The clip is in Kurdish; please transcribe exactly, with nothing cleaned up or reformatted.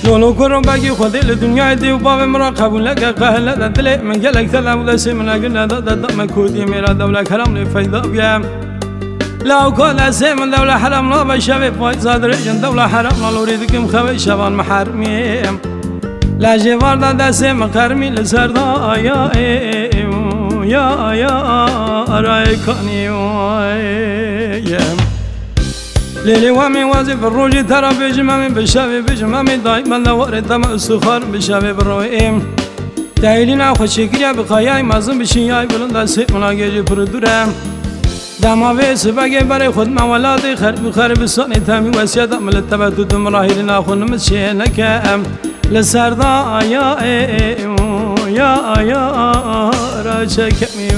Lolo kuro begî Xwedê li dinyayê dê û bavê min re qebûl neke, qehile de dilê min gelek te de û destê min egir neda de da me kotiyê mêra dewle kerem lê feyda bûye. Lawka destê min dewle herem nabe şevê payza dirêjin dewle herem na lorî dikim xewê şevan mihermî. Lejê var da destê min qermî li ser da ya ê ya ya arayê kanî ye. Lêlê wemê wazê bi rojê te ra bêjim emê bi şevê bêjim emê dayî bende warê te me istixar bi şevê bi royê. Teylîna xwe çêkiriye bi qayayê mezin bi şiyayê bilind destê min a gêjê pir dûr e. Dema vê sibegê berê xwe dime welatê xerb û xerbistanê temî wesiyeta min li te be tu tu min rahîrîna xwe nimit çê neke. Li ser da ya ê ya ya ra çekemî.